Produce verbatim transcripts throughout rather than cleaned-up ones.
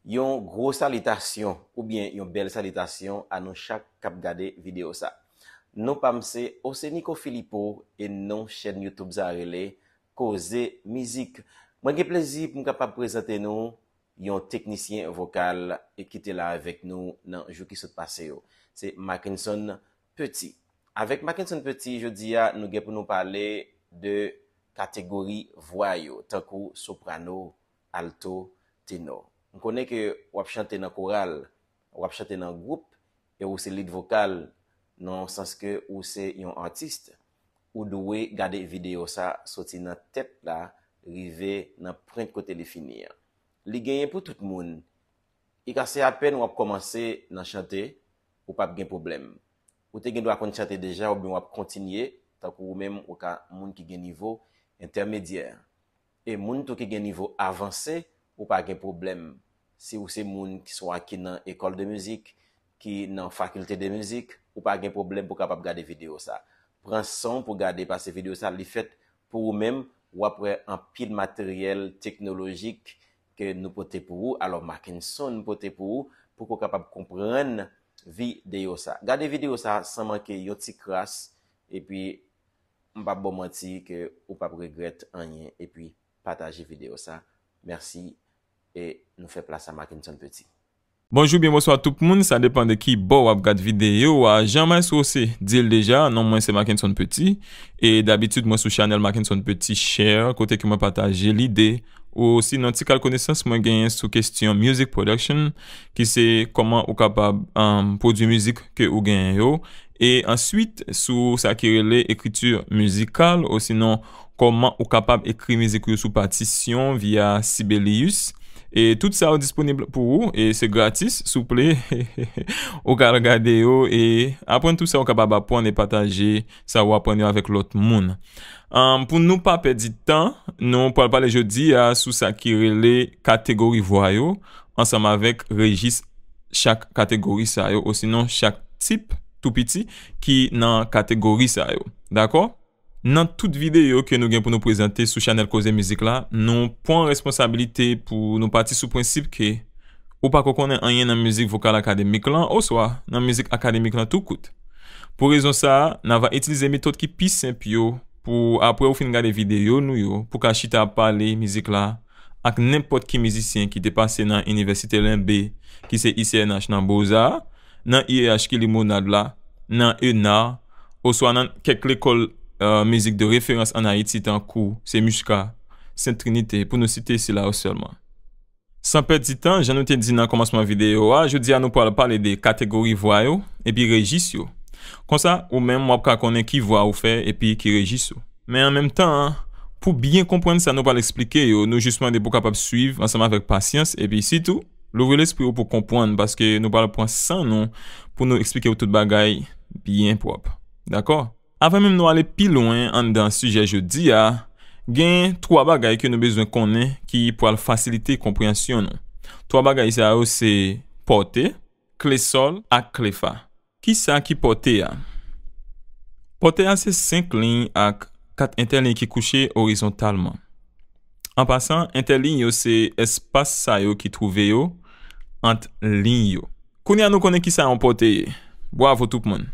Yon gwo salitasyon oubyen yon bèl salitasyon a nou chak k ap gade videyo sa. Non pa m se Osenico Philippot e non chèn YouTube sa rele Koze Mizik. Mwen gen plezi pou m kapab prezante nou yon teknisyen vokal e ki te la avèk nou nan jou ki sot pase yo. Se Mackenson Petit. Avèk Mackenson Petit, jodi a, nou gen pou nou pale de kategori vwa yo, tankou soprano, alto, tenò. M konnen ke w ap chante nan koral, w ap chante nan gwoup, e ou se lead vokal, nan yon sans ke ou se yon atis, ou dwe gade videyo sa soti nan tèt la, rive nan pwent kote li fini an. Li genyen pou tout moun. I ka se apèn w ap kòmanse nan chante, ou p ap gen pwoblèm. Ou te gen dwa konn chante deja oubyen w ap kontinye, tankou ou menm ou ka moun ki gen nivo entèmedyè. E moun tou ki gen nivo avanse, ou pa gen pwoblèm. Si ou se moun ki swa ki nan ekòl de mizik, ki nan fakilte de mizik, ou pa gen pwoblèm pou kapab gade videyo sa. Pran san w pou gade, paske videyo sa, li fèt pou ou menm, w ap wè anpil materyèl teknolojik ke nou pote pou ou, alò Mackenson pote pou ou, pou ke w kapab konprann videyo sa. Gade videyo sa san manke yon ti kras, epi m p ap ba w manti ke ou p ap regrèt anyen, epi pataje videyo sa. Mèsi, e nou fè plas a Mackenson Petit. Bonjou, byen bonswa tout moun, sa depann de ki bò w ap gad videyo a. Jan Maestro se di l deja, non mwen se Mackenson Petit, e dabitid mwen sou chanèl Mackenson Petit Share, kote ke mwen pataje lide, osinon ti kal konesans mwen genyen sou kesyon music production, ki se kòman ou kapab, um, pwodui mizik ke ou genyen yo, e answit sou sa ki rele ekriti mizikal, osinon kòman ou kapab ekri mizik ou yo sou patisyon via Sibelius. E tout sa yo disponib pou ou, e se gratis, souple. Ou ka al gade yo, e aprann tout sa ou kapab aprann e pataje sa ou aprann yo avèk lòt moun. Ahn, pou nou pa pèdi tan, nou pral pale jodi a sou sa ki rele kategori vwa yo, ansanm avèk rejis chak kategori sa yo, osinon chak tip tou piti ki nan kategori sa yo. Dakò? Nan tout videyo ke nou gen pou nou prezante sou chanèl Koze Mizik la, nou pran responsabilite pou nou pati sou prensip ke ou pako konnen anyen nan mizik vokal akademik lan, oswa nan mizik akademik lan tou kout. Pou rezon sa a, n a va itilize metòd ki pi senp yo pou, apre ou fin gade videyo nou yo, pou ka chita ap pale mizik la ak nenpòt ki mizisyen ki te pase nan Inivèsite Lenbe, ki se I C N H nan Boza, nan I E H ki Limonad la, nan ENA, oswa nan kèk lekòl, eh, mizik de referans ann Ayiti, tankou se MICHCA, Sent Trinite, pou nou site sila yo sèlman. San pèdi tan, jan nou te di nan kòmansman videyo a, jodi a nou pral pale de kategori vwa yo, epi rejis yo. Konsa, ou menm w ap ka konnen ki vwa ou fè epi ki rejis ou. Men an menm tan an, pou byen konprann sa nou pral eksplike yo, nou jis mande pou w kapab swiv ansanm avèk pasyans, epi sitou, louvri lespri w pou konprann, paske nou pral pran san nou pou nou eksplike w tout bagay byen pwòp. Dakò? Avan menm nou ale pi lwen anndan sijè jodi a, gen twa bagay ke nou bezwen konnen ki pral fasilite konpreyansyon nou. Twa bagay sa yo se pòte, kle sòl ak kle fa. Kisa ki pòte a? Pòte a se senk liy ak kat entèliy ki kouche orizontalman. An pasan, entèliy yo se espas sa yo ki twouve yo ant liy yo. Kounye a nou konnen kisa yon pòte ye. Bwavo tout moun.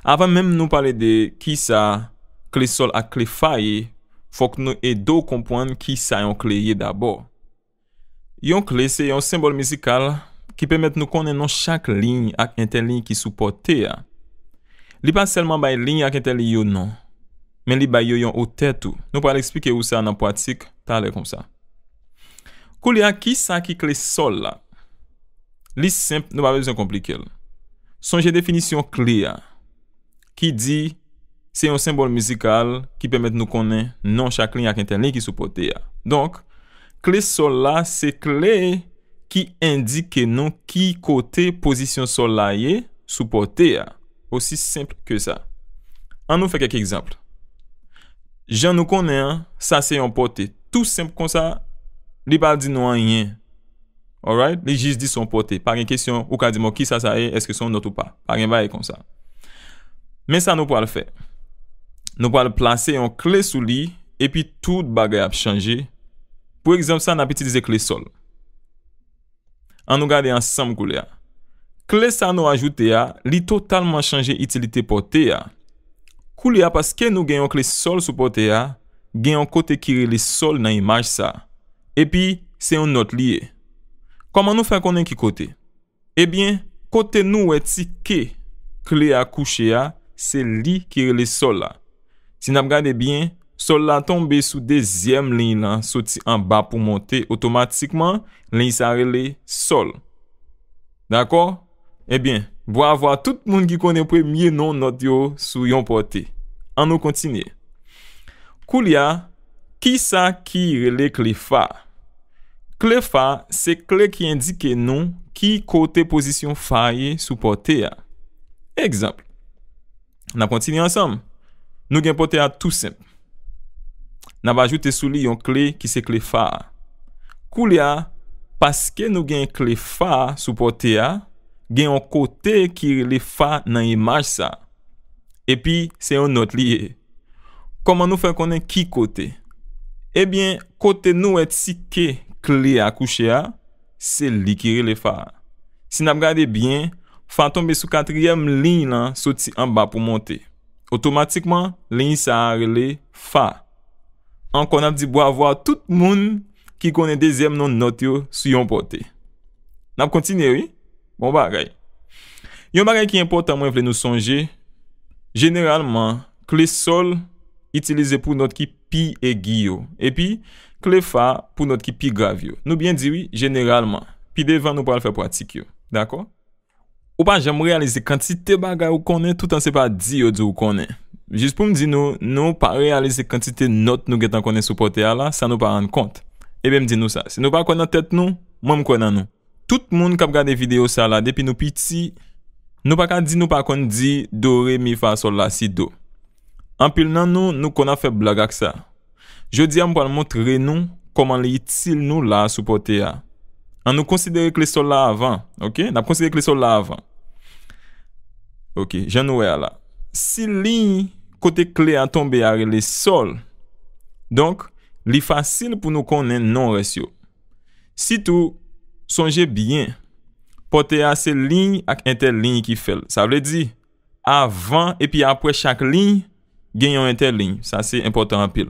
Avan menm nou pale de kisa kle sòl ak kle fa ye, fòk nou ede w konprann kisa yon kle ye dabò. Yon kle se yon senbòl mizikal ki pèmèt nou konnen non chak liy ak entèliy ki sou pòte a. Li pa sèlman bay liy ak entèliy yo non, men li bay yo yon otè tou. Nou pral eksplike ou sa nan pwatik talè konsa. Koulye a, kisa ki kle sòl la? Li senp, nou pa bezwen konplike l. Sonje definisyon kle a, ki di se yon senbòl mizikal ki pèmèt nou konnen non chak liy ak entèliy ki sou pòte a. Donk, kle sòl la se kle ki endike nou ki kote pozisyon sòl la ye sou pòte a. Osi senp ke sa. An nou fè kèk egzanp. Jan nou konnen an, sa se yon pòte. Tou senp konsa, li pa di nou anyen. Alright? Li jis di se yon pòte. Pa gen kesyon, ou ka di m, "Kisa sa ye? Èske se yon nòt ou pa?" Pa gen bagay konsa. Men sa nou pral fè. Nou pral plase yon kle sou li, epi tout bagay ap chanje. Pou egzanp sa, n ap itilize kle sòl. An nou gade ansanm koulye a. Kle sa nou ajoute a, li totalman chanje itilite pòte a. Koulye a, paske nou gen yon kle sòl sou pòte a, gen yon kote ki rele sòl nan imaj sa. Epi, se yon nòt li ye. Kòman nou fè konnen ki kote? Ebyen, kote nou wè ti ke kle a kouche a, se li ki rele sòl la. Si n ap gade byen, sòl la tonbe sou dezyèm liy lan, soti anba pou monte, otomatikman, liy sa rele sòl. Dakò? Ebyen, bwavo a tout moun ki konnen premye non nòt yo sou yon pòte. An nou kontinye. Koulye a, kisa ki rele kle fa? Kle fa se kle ki endike nou ki kote pozisyon fa ye sou pòte a. Egzanp, n ap kontinye ansanm. Nou gen pòte a tou senp. N ap ajoute sou li yon kle ki se kle fa a. Koulye a, paske nou gen kle fa a sou pòte a, gen yon kote ki rele fa nan imaj sa. Epi, se yon nòt li ye. Kòman nou fè konnen ki kote? Ebyen, kote nou wè ti ke kle a kouche a, se li ki rele fa a. Si n ap gade byen, fa tonbe sou katriyèm liy lan soti anba pou monte. Otomatikman, liy sa a rele fa. Ankò, n ap di bwavo a tout moun ki konnen dezyèm non nòt yo sou yon pòte. N ap kontinye, wi. Bon bagay. Yon bagay ki enpòtan mwen vle nou sonje, jeneralman, kle sòl itilize pou nòt ki pi egi yo, epi kle fa pou nòt ki pi grav yo. Nou byen di wi, jeneralman. Pi devan nou pral fè pratik yo. Dakò? Ou pa janm reyalize kantite bagay ou konnen toutan se pa di yo di ou konnen. Jis pou m di nou, nou pa reyalize kantite nòt nou gentan konnen sou pòte a la, san nou pa rann kont. Ebyen m di nou sa, si nou pa kwè nan tèt nou, mwen m kwè nan nou. Tout moun k ap gade videyo sa la depi nou piti, nou pa ka di nou pa konn di do, re, mi, fa, sòl, la, si, do. Anpil nan nou, nou konn ap fè blag ak sa. Jodi a, m pral montre nou kòman li itil nou la sou pòte a. An nou konsidere kle sòl la avan, oke? N ap konsidere kle sòl la avan. Oke, jan nou wè a la. Si liy kote kle a tonbe a rele sòl, donk, li fasil pou nou konnen non rès yo. Sitou, sonje byen, pòte a se liy ak entèliy ki fè l. Sa vle di, avan epi apre chak liy, gen yon entèliy. Sa se enpòtan anpil.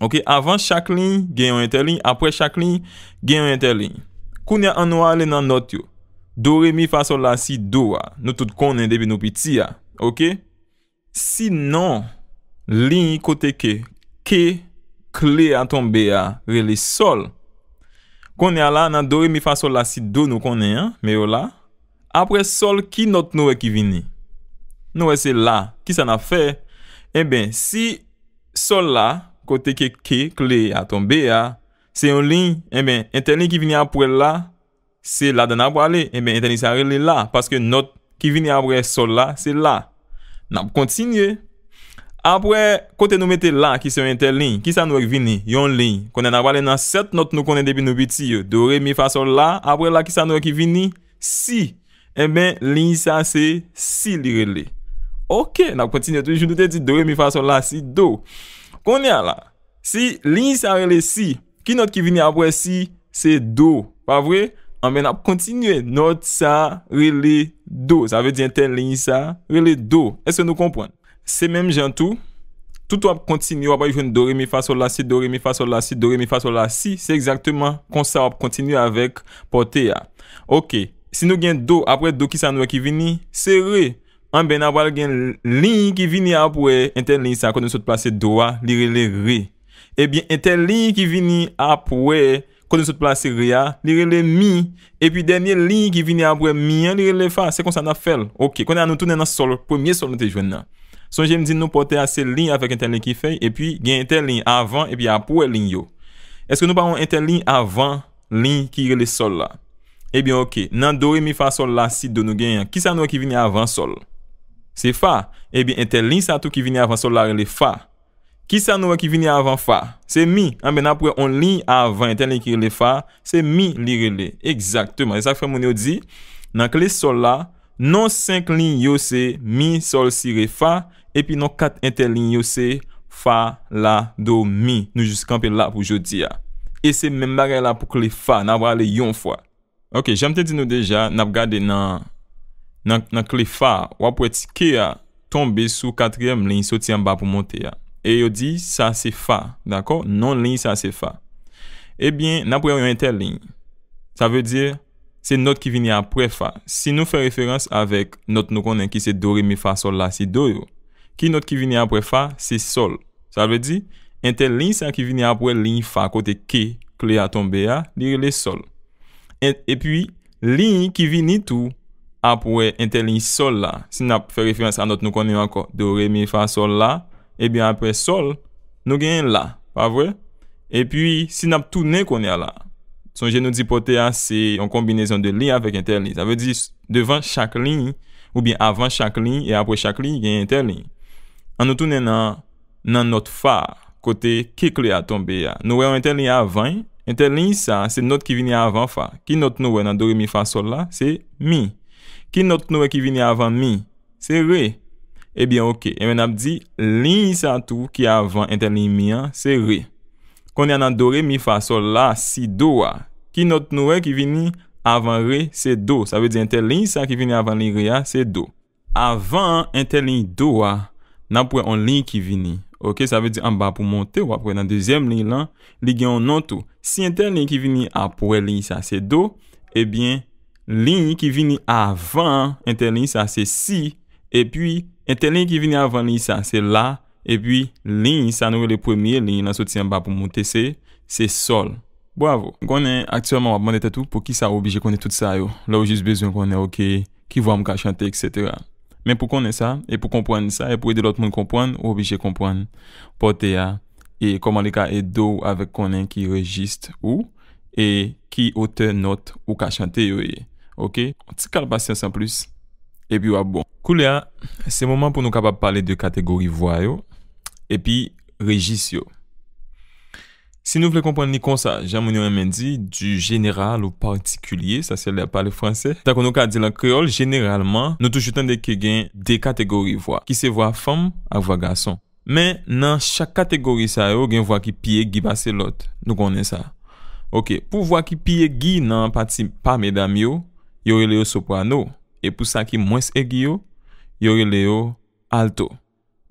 Oke, avan chak liy, gen yon entèliy. Apre chak liy, gen yon entèliy. Kounye a, an nou ale nan nòt yo. Do, re, mi, fa, sòl, la, si, do a. Nou tout konnen depi nou piti a. Oke? Si non liy kote ke, ke kle a tonbe a rele sòl. Kounye a la, nan do, re, mi, fa, sòl, la, si, do nou konnen an, men yo la. Apre sòl, ki nòt nou wè ki vini? Nou wè se la. Kisa n ap fè? Enben, si sòl la, kote ke, ke kle a tonbe a, se yon liy, enben, entèliy ki vini apre l la, se ladan n ap prale, enben, entèliy sa rele la, paske nòt ki vini apre sòl la, se la. N ap kontinye. Apre, kote nou mete la, ki se yon entèliy, kisa nou wè k vini? Yon liy. Kounye a n ap prale nan sèt nòt nou konnen depi nou piti yo. Do, re, mi, fa, sòl, la. Apre la, kisa nou wè ki vini? Si. Enben, liy sa se si li rele. Oke, n ap kontinye toujou. Nou te di do, re, mi, fa, sòl, la, si, do. Kounye a la, si liy sa rele si, ki nòt ki vini apre si? Se do, pa vre? Anben, n ap kontinye. Nòt sa rele do. Sa vle di entèliy sa rele do. Èske nou konprann? Se menm jan tou. Tout w ap kontinye, w ap al jwenn do, re, mi, fa, sòl, la, si, do, re, mi, fa, sòl, la, si, do, re, mi, fa, sòl, la, si. Se egzakteman konsa w ap kontinye avèk pòte a. Oke. Si nou gen do, apre do, kisa nou wè ki vini? Se re. Anben, n a pral gen liy ki vini apre entèliy sa, kote nou sot plase do a, li rele re. Ebyen, entèliy ki vini apre, kote nou sot plase re a, li rele mi. Epi dènye liy ki vini apre mi an, li rele fa. Se konsa n ap fè l. Oke, kounye a nou tounen nan sòl, premye sòl nou te jwenn nan. Sonje m di nou pòte a se liy avèk entèliy ki fè, epi gen entèliy avan, epi apre liy yo. Èske nou pa wè yon entèliy avan liy ki rele sòl la? Ebyen, oke. Nan do, re, mi, fa, sòl, la, si, do nou genyen. Kisa nou wè ki vini avan sòl? Se fa. Ebyen, entèliy sa tou ki vini avan sòl la rele fa. Kisa nou wè ki vini avan fa? Se mi. Anben, n ap wè yon liy avan entèliy ki rele fa. Se mi li rele. Egzakteman. Se sa k fè moun yo di, nan kle sòl la, non senk liy yo se mi, sòl, si, re, fa. Epi non kat entèliy yo se fa, la, do, mi. Nou jis kanpe la pou jodi a. E se menm bagay la pou kle fa. N a prale yon fwa. Ok, jan m te di nou deja, n ap gade nan, nan, nan kle fa a, w ap wè ti K a tonbe sou katriyèm liy soti anba pou monte a. E yo di sa se fa, dakò? Non liy sa se fa. Ebyen, n ap wè yon entèliy. Sa vle di, se nòt ki vini apre fa. Si nou fè referans avèk nòt nou konnen ki se do, re, mi, fa, sòl, la, si, do yo, ki nòt ki vini apre fa? Se sòl. Sa vle di, entèliy sa ki vini apre liy fa kote K kle a tonbe a, li rele sòl. E, epi, liy ki vini tou apre entèliy sòl la, si n ap fè referans a nòt nou konnen yo ankò, do, re, mi, fa, sòl, la, ebyen apre sòl, nou genyen la, pa vre? Epi, si n ap tounen kounye a la, sonje nou di pòte a se yon konbinezon de liy avèk entèliy. Sa vle di, devan chak liy, oubyen avan chak liy e apre chak liy, genyen entèliy. An nou tounen nan, nan nòt fa a, kote K kle a tonbe a. Nou wè yon entèliy avan, entèliy sa, se nòt ki vini avan fa. Ki nòt nou wè nan do, re, mi, fa, sòl, la? Se mi. Ki nòt nou wè ki vini avan mi? Se re. Ebyen, ok. Ebyen, n ap di, liy sa tou ki avan entèliy mi an, se re. Kounye a nan do, re, mi, fa, sòl, la, si, do a, ki nòt nou wè ki vini avan re? Se do. Sa vle di entèliy sa ki vini avan liy re a, se do. Avan entèliy do a, n ap wè yon liy ki vini. Ok, sa vle di anba pou monte, w ap wè nan dezyèm liy lan, li gen yon non tou. Si entèliy ki vini apre liy sa se do, ebyen, liy ki vini avan entèliy sa se si, epi entèliy ki vini avan liy sa se la, epi liy sa nou rele premye liy lan soti anba pou monte se, se sòl. Bravo. M konnen aktyèlman w ap mande tèt ou poukisa w oblije konnen tout sa yo, lè w jis bezwen konnen, ok, ki vwa m ka chante, etsetera. Men pou konnen sa, e pou konprann sa, e pou ede lòt moun konprann, ou oblije konprann pòte a, e kòman li ka ede w avèk konnen ki rejis ou, e ki otè nòt ou ka chante yo ye. Ok? Yon ti kal pasyans anplis, epi w ap bon. Koulye a, se moman pou nou kapab pale de kategori vwa yo, epi rejis yo. Si nou vle konprann li konsa, jan moun yo renmen di, du général au particulier, ça c'est le parler français. Tankou nou ka di l an kreyòl, jeneralman, nou toujou tande ke gen de kategori vwa, ki se vwa fanm ak vwa gason. Men, nan chak kategori sa yo, gen vwa ki pi egi pase lòt. Nou konnen sa. Ok, pou vwa ki pi egi nan pati pa medam yo, yo rele yo soprano. E pou sa ki mwens egi yo, yo rele yo alto.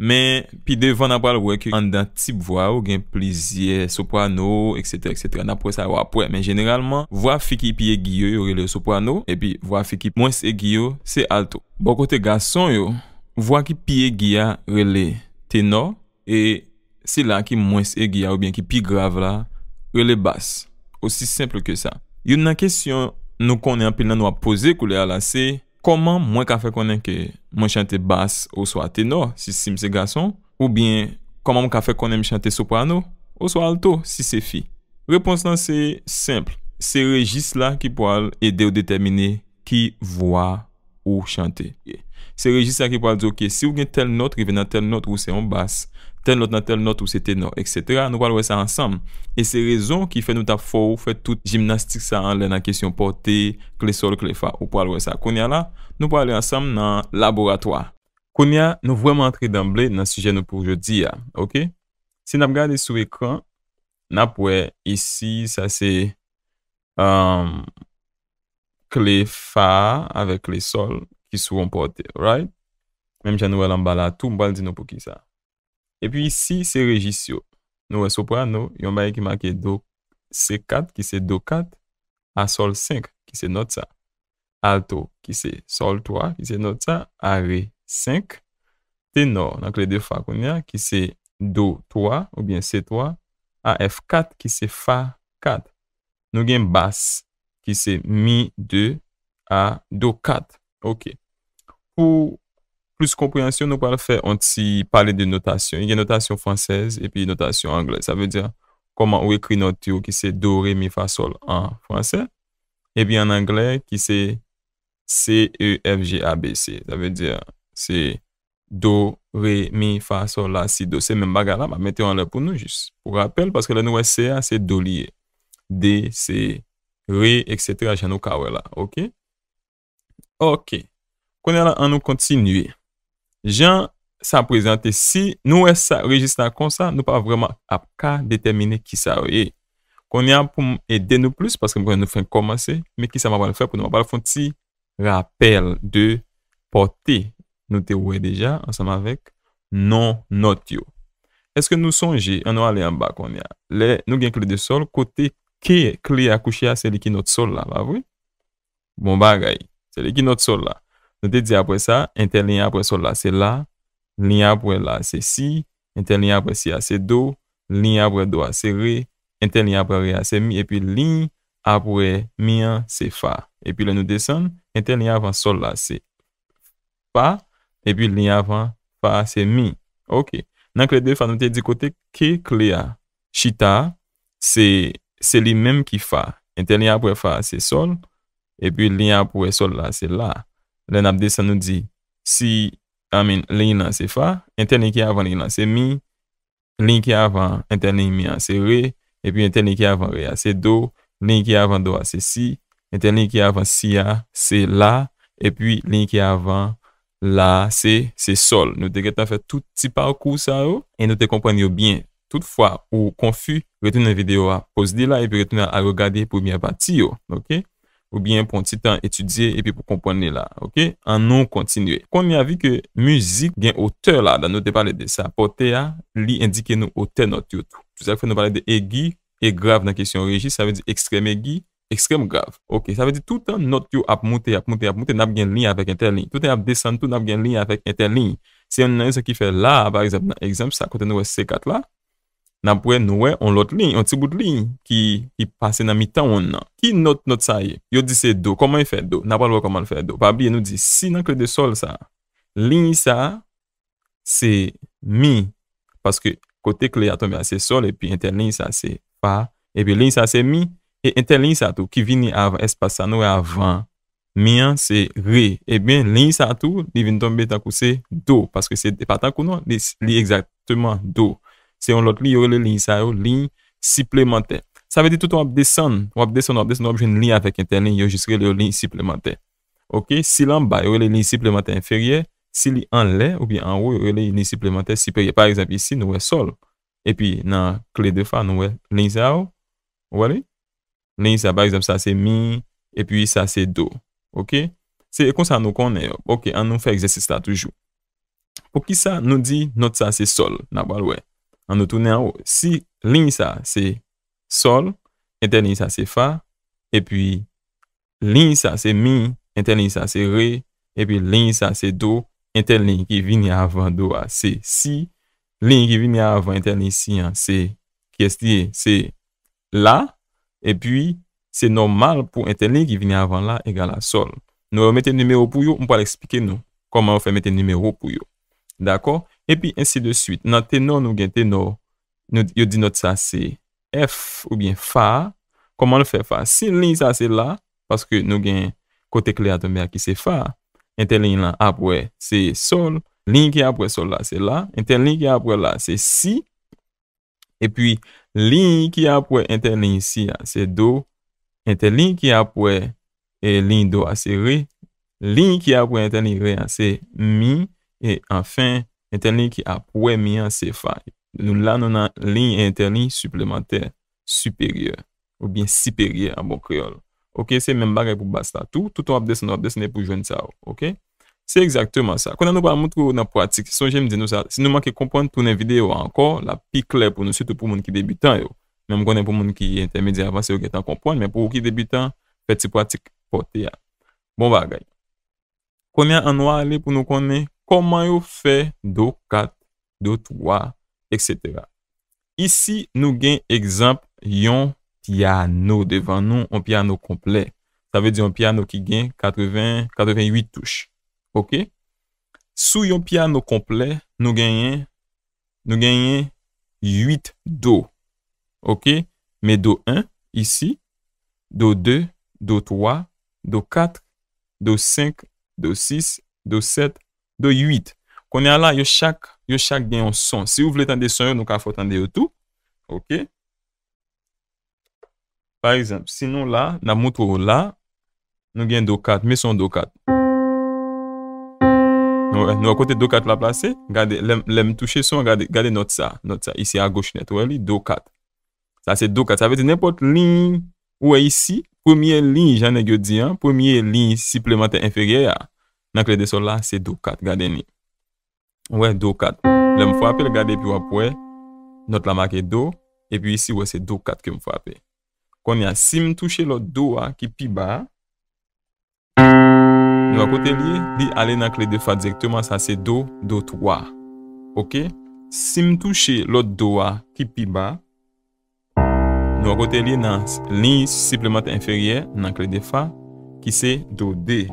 Men, pi devan, n a pral wè ke anndan tip vwa yo, gen plizyè soprano, etsetera, etsetera. N ap wè sa yo apre. Men jeneralman, vwa fi ki pi egi yo, yo rele yo soprano. Epi, vwa fi ki mwens egi yo, se alto. Bò kote gason yo, vwa ki pi egi a rele tenò. E sila ki mwens egi a oubyen ki pi grav la, rele bas. Osi senp ke sa. Youn nan kesyon nou konnen anpil nan nou ap poze koulye a la, se, kòman mwen ka fè konnen ke mwen chante bas oswa tenò, si, si m se gason? Oubyen, kòman m ka fè konnen m chante soprano oswa alto, si se fi? Repons lan se senp. Se rejis la ki pral ede w detèmine ki vwa ou chante. Se rejis la ki pral di, ok, si w gen tèl nòt, rive nan tèl nòt, ou se yon bas, tèl nòt nan tèl nòt, ou se tenò, etsetera. Nou pral wè sa ansanm. E se rezon ki fè nou t ap fè w fè tout jimnastik sa anlè nan kesyon pòte, kle sòl, kle fa. Ou pral wè sa. Kounye a la, nou pral ale ansanm nan laboratwa. Kounye a, nou vrèman antre danble nan sijè nou pou jodi a, ok? Si n ap gade sou ekran, n ap wè isi, sa se, um, kle fa avèk kle sòl ki sou yon pòte, right? Menm jan nou wè l anba la tou, m pral di nou poukisa. Epi isi, se rejis yo. Nou wè soprano, yon bagay ki make do se kat, ki se do kat, a sòl senk, ki se nòt sa. Alto, ki se sòl twa, ki se nòt sa, a re senk. Tenò, nan kle de fa kounye a, ki se do twa, oubyen se twa, a èf kat, ki se fa kat. Nou gen bas, ki se mi de a do kat. Ok. Pou plis konpreyansyon, nou pral fè yon ti pale de notasyon. Gen notasyon fransèz epi notasyon anglè. Sa vle di, kòman ou ekri nòt yo ki se do, re, mi, fa, sòl an fransè. Epi an anglè, ki se C, E, F, G, A, B, C. Sa vle di, se do, re, mi, fa, sòl, la, si, do. Se menm bagay la, m ap mete yo anlè pou nou jis. Pou rapèl, paske lè nou wè C a, se do li ye. D, se re, etsetera, jan nou ka wè la. Ok? Ok. Kounye a la, an nou kontinye. Jan sa prezante, si nou wè sa, rejis la konsa, nou pa vrèman ap ka detèmine kisa yo ye. Kounye a, pou m ede nou plis, paske m konnen nou fenk kòmanse, men kisa m ap pral fè pou nou? M ap pral fè yon ti rapèl de pòte nou te wè deja ansanm avèk non nòt yo. Èske nou sonje, ann nou ale anba kounye a, lè nou gen kle de sòl, kote ke kle a kouche a, se li ki nòt sòl la, pa vre? Bon bagay. Se li ki nòt sòl la. Nou te di apre sa, entèliy apre sòl la se la, liy apre la se si, entèliy apre si a se do, liy apre do a se re, entèliy apre re a se mi, epi liy apre mi an se fa. Epi lè nou desann, entèliy avan sòl la se fa, epi liy avan fa a se mi. Ok. Nan kle de fa, nou te di kote ke kle a chita a, se, se li menm ki fa. Entèliy apre fa a se sòl, epi liy apre sòl la se la. Lè n ap desann, nou di si, I mean, liy lan se fa, entèliy ki avan liy lan se mi, liy ki avan entèliy mi an se re, epi entèliy ki avan re a se do, liy ki avan do a se si, entèliy ki avan si a se la, epi liy ki avan la a se, se sòl. Nou te gentan fè tout ti pakou sa yo, e nou te konprann yo byen. Toutfwa ou konfi, retounen videyo a, poz li la, epi retounen al regade premyè pati yo, ok? Oubyen pran ti tan etidye epi pou konprann li la, ok? Ann nou kontinye. Kounye a, vi ke mizik gen otè ladan, nou te pale de sa, pòte a, li endike nou otè nòt yo tou. Se sa k fè nou pale de egi e grav nan kesyon rejis, sa vle di ekstrèm egi, ekstrèm grav. Ok, sa vle di toutan nòt yo ap moute, ap moute, ap moute, n ap gen liy avèk entèliy. Toutan y ap desann tou, n ap gen liy avèk entèliy. Se youn nan rezon ki fè la a, pa egzanp, nan egzanp sa, kote nou wè C kat la, n ap wè, nou wè yon lòt liy, yon ti bout liy ki, ki pase nan mitan wonn nan. Ki nòt, nòt sa ye? Yo di se do. Kòman l fè do? N ap al wè kòman l fè do. Pa bliye, nou di si nan kle de sòl sa, liy sa, se mi, paske kote kle a tonbe a se sòl, epi entèliy sa se fa, epi liy sa se mi, e entèliy sa tou ki vini avan espas sa nou wè avan mi an se re. Ebyen, liy sa tou, li vin tonbe tankou se do, paske se pa tankou non, li, li egzakteman do. Se yon lòt liy, yo rele liy sa yo liy siplemantè. Sa vle di toutan w ap desann, w ap desann, w ap desann, w ap jwenn liy avèk entèliy, yo jis rele yo liy siplemantè. Ok, si l anba, yo rele liy siplemantè enferyè. Si li anlè oubyen anwo, yo rele liy siplemantè siperyè. Pa egzanp, isi, nou wè sòl. Epi, nan kle de fa, nou wè liy sa yo. Ou wè li? Liy sa, pa egzanp, sa se mi, epi sa se do. Ok? Se konsa nou konnen yo. Ok, ann nou fè egzèsis la toujou. Poukisa nou di nòt sa se sòl? N a pral wè. Ann nou tounen anwo. Si liy sa se sòl, entèliy sa se fa, epi liy sa se mi, entèliy sa se re, epi liy sa se do, entèliy ki vini avan do a se si, liy ki vini avan entèliy si an se, kiyès li ye? Se la, epi se nòmal pou entèliy ki vini avan la egal a sòl. Nou yo mete nimewo pou yo, m pral eksplike nou kòman yo fè mete nimewo pou yo. Dakò? Epi ensi de swit. Nan tenò, nou gen tenò, nou, yo di nòt sa se F oubyen fa. Kòman l fè fa? Si liy sa se la, paske nou gen kote kle a tonbe a ki se fa. Entèliy lan apre se sòl. Liy ki apre sòl la se la. Entèliy ki apre la se si. Epi, liy ki apre entèliy si a se do. Entèliy ki apre, e, liy do a se re. Liy ki apre entèliy re a se mi. E anfen, entèliy ki apre mi an se fa. Nou la, nou nan liy entèliy siplemantè siperyè, oubyen siperyè an bon kreyòl. Ok, se menm bagay pou bas la tou. Toutan w ap desann, w ap desann epi w jwenn sa yo. Ok? Se egzakteman sa. Kounye a nou pral montre w nan pratik. Sonje m di nou sa, si nou manke konprann, tounen videyo a ankò, l ap pi klè pou nou, sitou pou moun ki debitan yo. Men m konnen pou moun ki entèmedyè avanse, yo gentan konprann, men pou ou ki debitan, fè ti pratik pòte a. Bon bagay. Kounye a, ann nou ale pou nou konnen kòman yo fè do kat, do twa, etsetera. Isi, nou gen egzanp yon pyano devan nou, yon pyano konplè. Sa vle di yon pyano ki gen katreven, katreven uit touch. Ok? Sou yon pyano konplè, nou genyen, nou genyen uit do. Ok? Men do en isi, do de, do twa, do kat, do senk, do sis, do sèt, do uit. Kounye a la, yo chak, yo chak gen yon son. Si w vle tande son yo, nou ka fè w tande yo tou. Ok? Pa egzanp, si nou la, n ap montre w la, nou gen do kat, men se yon do kat. Nou wè, nou wè kote do kat la plase? Gade, lè m, lè m touche son, gade, gade nòt sa, nòt sa, isi agoch nèt, ou wè li, do kat. Sa se do kat. Sa vle di nenpòt liy ou wè isi, premye liy, jan nèg yo di an, premye liy siplemantè enferyè a, nan kle de sòl la, se do kat. Gade li. Ou wè do kat. Lè m frape l, gade, epi w ap wè nòt la make do, epi isi, w wè se do kat ke m frape. Kounye a, si m touche lòt do a ki pi ba a, nou wè kote l ye, li ale nan kle de fa dirèkteman, sa se do, do twa. Oke? Si m touche lòt do a ki pi ba, nou wè kote l ye nan liy siplemantè enferyè nan kle de fa, ki se do de.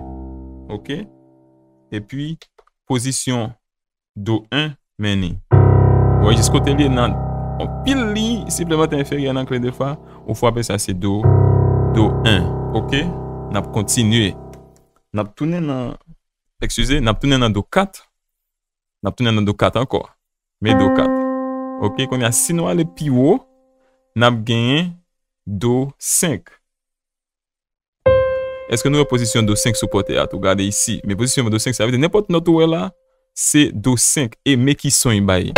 Oke? Epi, pozisyon do en, men ni. Ou wè jis kote l ye nan anpil liy siplemantè enferyè nan kle de fa, ou frape sa se do, do en. Oke? N ap kontinye. N ap tounen nan, eskize, n ap tounen nan do kat. N ap tounen nan do kat ankò. Men do kat. Oke, kounye a, si nou ale pi wo, n ap genyen do senk. Èske nou wè pozisyon do senk sou pòtè a tou? Gade isi. Men pozisyon do senk, sa vle di nenpòt nòt ou wè la, se do senk e men ki son li bay.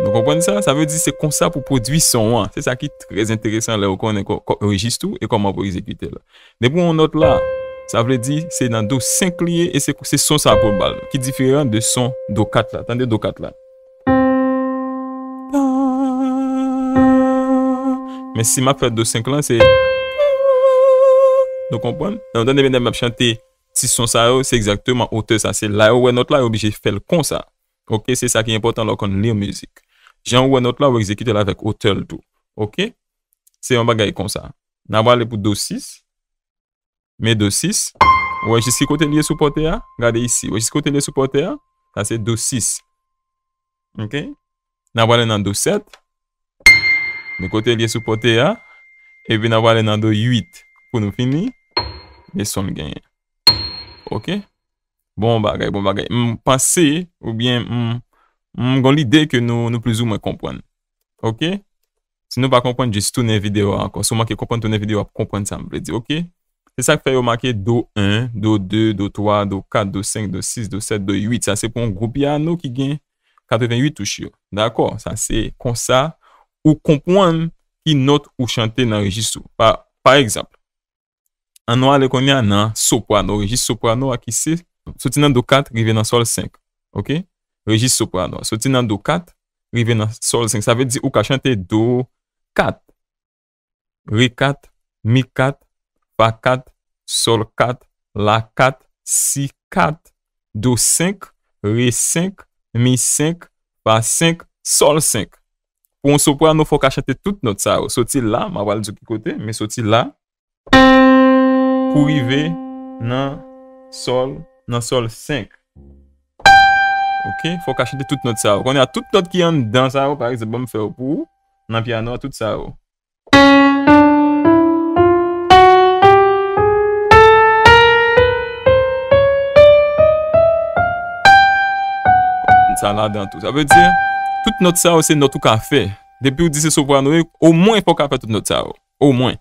Nou konprann sa? Sa vle di se konsa pou pwodui son an. Se sa ki trè enteresan lè ou konnen kò-, kò-, rejis ou e kòman pou egzekite l. Depi yon nòt la, sa vle di se nan do senk li ye e se, se son sa pou l ba l, ki diferan de son do kat la. Tande do kat la. Men si m ap fè do senk lan, se, nou konprann? Lè nou tande medam ap chante ti son sa yo, se egzakteman otè sa. Se la yo wè nòt la, yo oblije fè l konsa. Oke, se sa ki enpòtan lè w konn li mizik. Jan ou wè nòt la, ou egzekite l avèk otè l tou. Oke? Se yon bagay konsa. N a prale pou do sis. Men do sis. Ou wè jis ki kote l ye sou pòtè a? Gade isi. Ou wè jis kote l ye sou pòtè a? Sa se do sis. Oke? N a prale nan do sèt. Men kote l ye sou pòtè a. Epi n a prale nan do uit. Pou nou fini. Men son l genyen. Oke? Bon bagay, bon bagay. M panse, oubyen m, m gon lide ke nou, nou plizoumwen konprann. Oke? Si nou pa konprann, jis tounen videyo a ankò. Si w manke konprann, tounen videyo a pou konprann sa m vle di, oke? Se sa k fè yo make do en, do de, do twa, do kat, do senk, do sis, do sèt, do uit. Sa se pou yon gwo pyano ki gen katreventuit touch yo. Dakò? Sa se konsa ou konprann ki nòt ou chante nan rejis ou. Pa, pa egzanp, ann nou ale kounye a nan soprano, rejis soprano a ki se soti nan do kat rive nan sòl senk. Oke? Rejis soprano a soti nan do kat rive nan sòl senk. Sa vle di ou ka chante do kat, re kat, mi kat, fa kat, sòl kat, la kat, si kat, do senk, re senk, mi senk, fa senk, sòl senk. Pou yon soprano, fò w ka chante tout nòt sa yo. Soti la, m a pral di w ki kote, men soti la, pou rive nan sòl, nan sòl senk. Oke, fò w ka chante tout nòt sa yo. Kounye a tout nòt ki anndan sa yo, pa egzanp, ban m fè yo pou ou, nan pyano a, tout sa yo. Sa ladan tou. Sa vle di, tout nòt sa yo, se nòt ou ka fè. Depi w di se soprano, omwen fò w ka fè tout nòt sa yo. Omwen.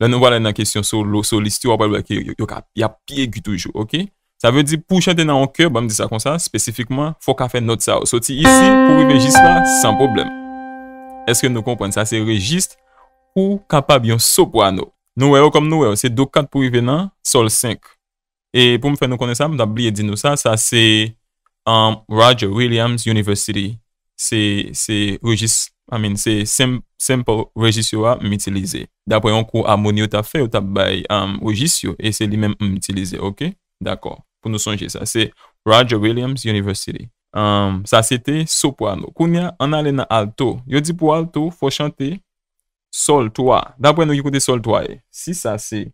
Lè nou prale nan kesyon solo, solis yo, w ap wè ke yo, yo ka, y ap pi egi toujou, oke? Sa vle di, pou w chante nan yon kè, ban m di sa konsa, espesifikman, fò w ka fè nòt sa yo. Soti isi pou rive jis la, san pwoblèm. Èske nou konprann? Sa se rejis pou w kapab yon soprano. Nou wè yo kòm nou wè yo, se do kat pou rive nan sòl senk. E pou m fè nou konnen sa, m t ap bliye di nou sa, sa se, um, Roger Williams University. Se, se rejis, I mean, se sem-, sample rejis yo a m itilize. Daprè yon kou amoni yo t ap fè, yo t ap bay, um, rejis yo, e se li menm m itilize, oke? Dakò. Pou nou sonje sa, se Roger Williams University. Um, sa se te soprano. Kounye a, ann ale nan alto. Yo di pou alto, fò chante sòl twa. Daprè nou, ki kote sòl twa ye? Si sa se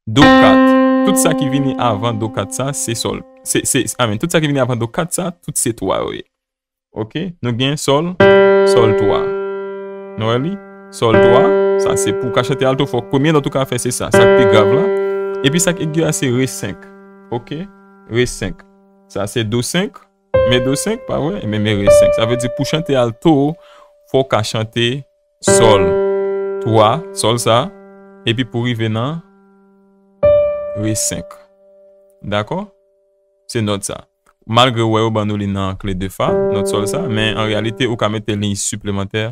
do kat, tout sa ki vini avan do kat sa, se sòl. Se, se, I mean, tout sa ki vini avan do kat sa, tout se twa yo ye. Oke? Nou gen sòl, sòl twa. Nou wè li? Sòl twa, sa se pou w ka chante alto, fòk premye nòt ou ka fè, se sa. Sa k pi grav la. Epi sa k egi a, se re senk. Oke? Re senk. Sa se do senk. Men do senk, pa vre? Ebyen, men re senk. Sa vle di pou chante alto, fò w ka chante sòl twa, sòl sa, epi pou rive nan re senk. Dakò? Se nòt sa. Malgre w wè yo ban nou li nan kle de fa, nòt sòl sa, men an reyalite, ou ka mete liy siplemantè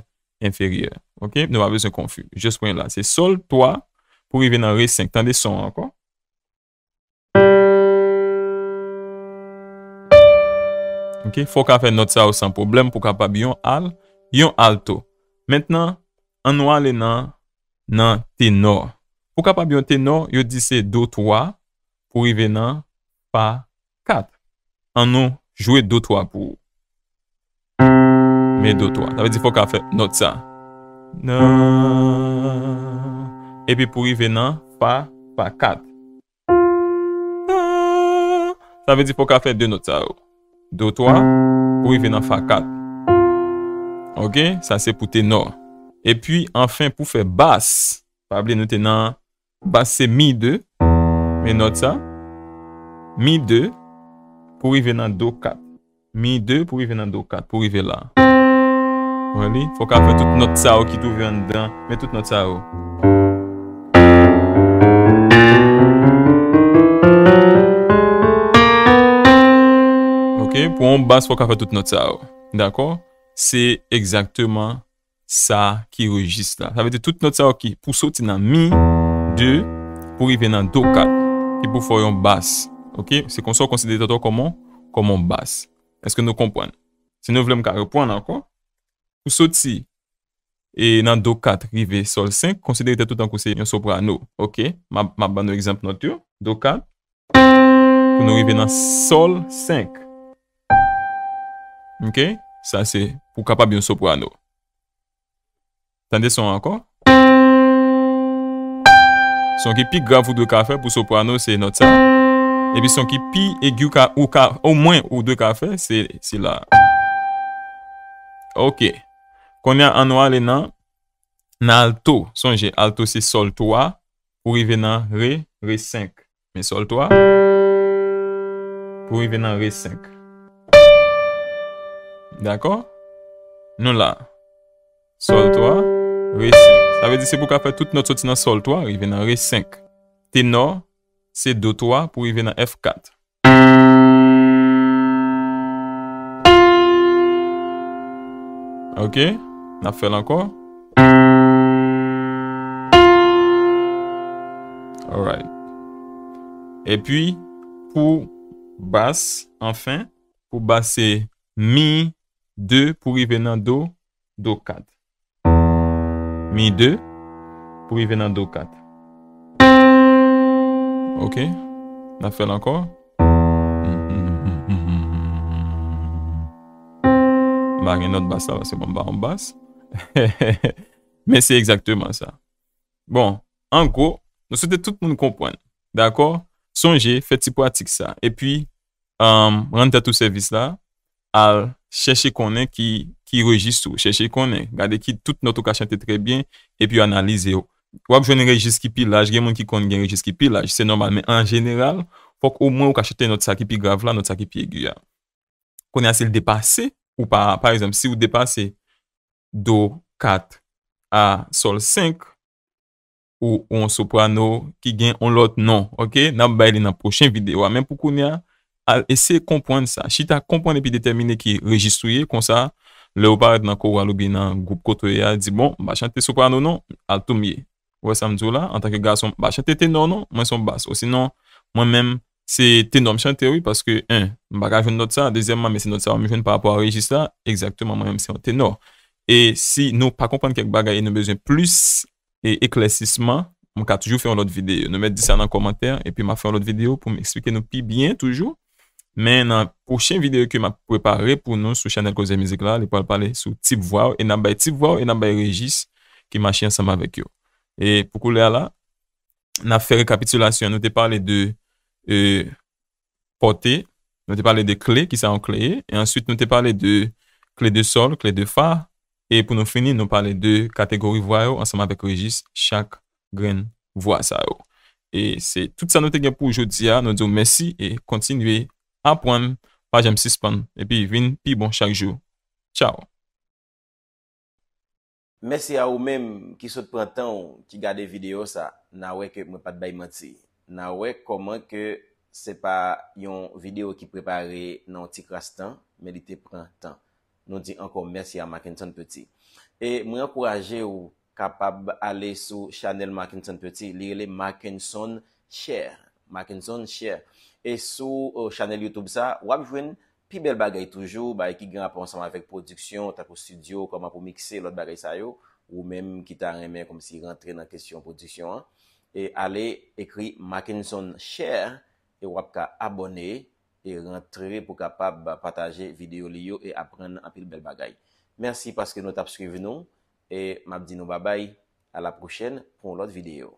enferyè. Oke? Nou pa bezwen konfi. Just pran la. Se sòl twa pou rive nan re senk. Tande son an ankò. Oke? Fò w ka fè nòt sa yo san pwoblèm pou w kapab yon al, yon alto. Mentnan, ann nou ale nan, nan tenò. Pou w kapab yon tenò, yo di se do twa pou rive nan fa kat. Ann nou jwe do twa pou ou. Men do twa. Sa vle di fò w ka fè nòt sa. Nan. Epi pou rive nan fa, fa kat. Nan. Sa vle di fò w ka fè de nòt sa yo. Do twa, pou rive nan fa kat. Oke? Sa se pou tenò. Epi, anfen, pou fè bas. Pa bliye nou te nan bas se mi de. Men nòt sa. Mi de pou rive nan do kat. Mi de pou rive nan do kat, pou rive la. Wè li? Fò w ka fè tout nòt sa yo ki twouve anndan. Men tout nòt sa yo. Oke? Pou yon bas, fò w ka fè tout nòt sa yo. Dakò? Se egzakteman sa ki rejis la. Sa vle di tout nòt sa yo ki pou soti nan mi, de, pou rive nan do kat, ki pou fè w yon bas. Oke? Se konsa w konsidere tèt ou kòman, kòman yon bas. Èske nou konprann? Si nou vle m ka reprann ankò. Pou soti, e nan do kat rive sòl senk, konsidere tèt ou tankou se yon soprano. Oke? M ap, m ap ban nou egzanp nòt yo. Do kat, pou nou rive nan sòl senk. Oke? Sa se pou kapab yon soprano. Tande son an ankò. Son ki pi grav ou dwe ka fè pou soprano se nòt sa. Epi son ki pi egi ou ka, ou ka, omwen ou dwe ka fè se, se la. Oke. Kounye a, ann nou ale nan, nan alto. Sonje, alto se sòl twa pou rive nan re, re senk. Men sòl twa pou rive nan re senk. Dakò? Nou la. Sòl twa, re senk. Sa vle di se pou ka fè tout nòt soti nan sòl twa, rive nan re senk. Tenò, se do twa pou rive nan F kat. Oke, n ap fè l ankò. Alright. Epi, pou bas, anfen, pou bas se mi de pou rive nan do, do kat. Mi de pou rive nan do kat. Oke, n ap fè l ankò. M pa gen nòt bas la, paske bon, m pa yon bas. Men se egzakteman sa. Bon, an gwo, nou swete tout moun konprann. Dakò? Sonje, fè ti pratik sa. Epi, um, rann tèt ou sèvis la, al chèche konnen ki, ki rejis ou. Chèche konnen. Gade ki tout nòt ou ka chante trè byen, epi analize yo. W ap jwenn rejis ki pi laj, gen moun ki konn gen rejis ki pi laj, se nòmal, men an jeneral, fòk omwen ou ka chante nòt sa ki pi grav la, nòt sa ki pi egi a. Kounye a, si l depase, ou pa, pa egzanp, si w depase do kat a sòl senk, ou, ou yon soprano ki gen yon lòt non, oke? N ap bay li nan pwochen videyo a. Men pou kounye a, al eseye konprann sa. Chita konprann epi detèmine ki rejis ou ye, konsa, lè ou parèt nan koral oubyen nan gwoup kote w ye a, di, "Bon, m pa chante soprano non, alto m ye." Ou wè sa m di w la? Antanke gason, m pa chante tenò non, mwen se yon bas. Osinon, mwen menm, se tenò m chante, wi, paske, en, m pa ka jwenn nòt sa. Dezyèmman, men se nòt sa yo m jwenn pa rapò a rejis la. Egzakteman, mwen menm, se yon tenò. E si nou pa konprann kèk bagay e nou bezwen plis e eklèsisman, m ka toujou fè yon lòt videyo. Nou mèt di sa nan kòmantè, epi m a fè yon lòt videyo pou m eksplike nou pi byen toujou. Men nan pwochen videyo ke m ap prepare pou nou sou chanèl Koze Mizik la, li pral pale sou tip vwa yo, e n ap bay tip vwa yo, e n ap bay rejis ki mache ansanm avèk yo. E pou koulye a la, n ap fè rekapitilasyon. Nou te pale de, e, pòte, nou te pale de kle, kisa yon kle ye, e answit nou te pale de kle de sòl, kle de fa, e pou nou fini, nou pale de kategori vwa yo ansanm avèk rejis chak grenn vwa sa yo. E se tout sa nou te gen pou jodi a. Nou di w mèsi e kontinye aprann, pa janm sispann, epi vin pi bon chak jou. Tchaw! Mèsi a ou menm ki sot pran tan w, ki gade videyo sa. N a wè ke mwen pa t bay manti. N a wè kòman ke se pa yon videyo ki prepare nan yon ti kras tan, men li te pran tan. Nou di ankò mèsi a Mackenson Petit. E mwen ankouraje w kapab ale sou chanèl Mackenson Petit. Li rele Mackenson Share. Mackenson Share. E sou uh, chanèl YouTube sa, w ap jwenn pi bèl bagay toujou, bagay ki gen rapò ansanm avèk pwodiksyon, tankou estidyo, kòman pou mikse, lòt bagay sa yo, ou menm ki ta renmen kòmsi rantre nan kesyon pwodiksyon an, e ale ekri Mackenson Share, e w ap ka abòne, e rantre pou kapab pataje videyo li yo e aprann anpil bèl bagay. Mèsi paske nou t ap swiv nou, e m ap di nou babay, a la pwochèn pou yon lòt videyo.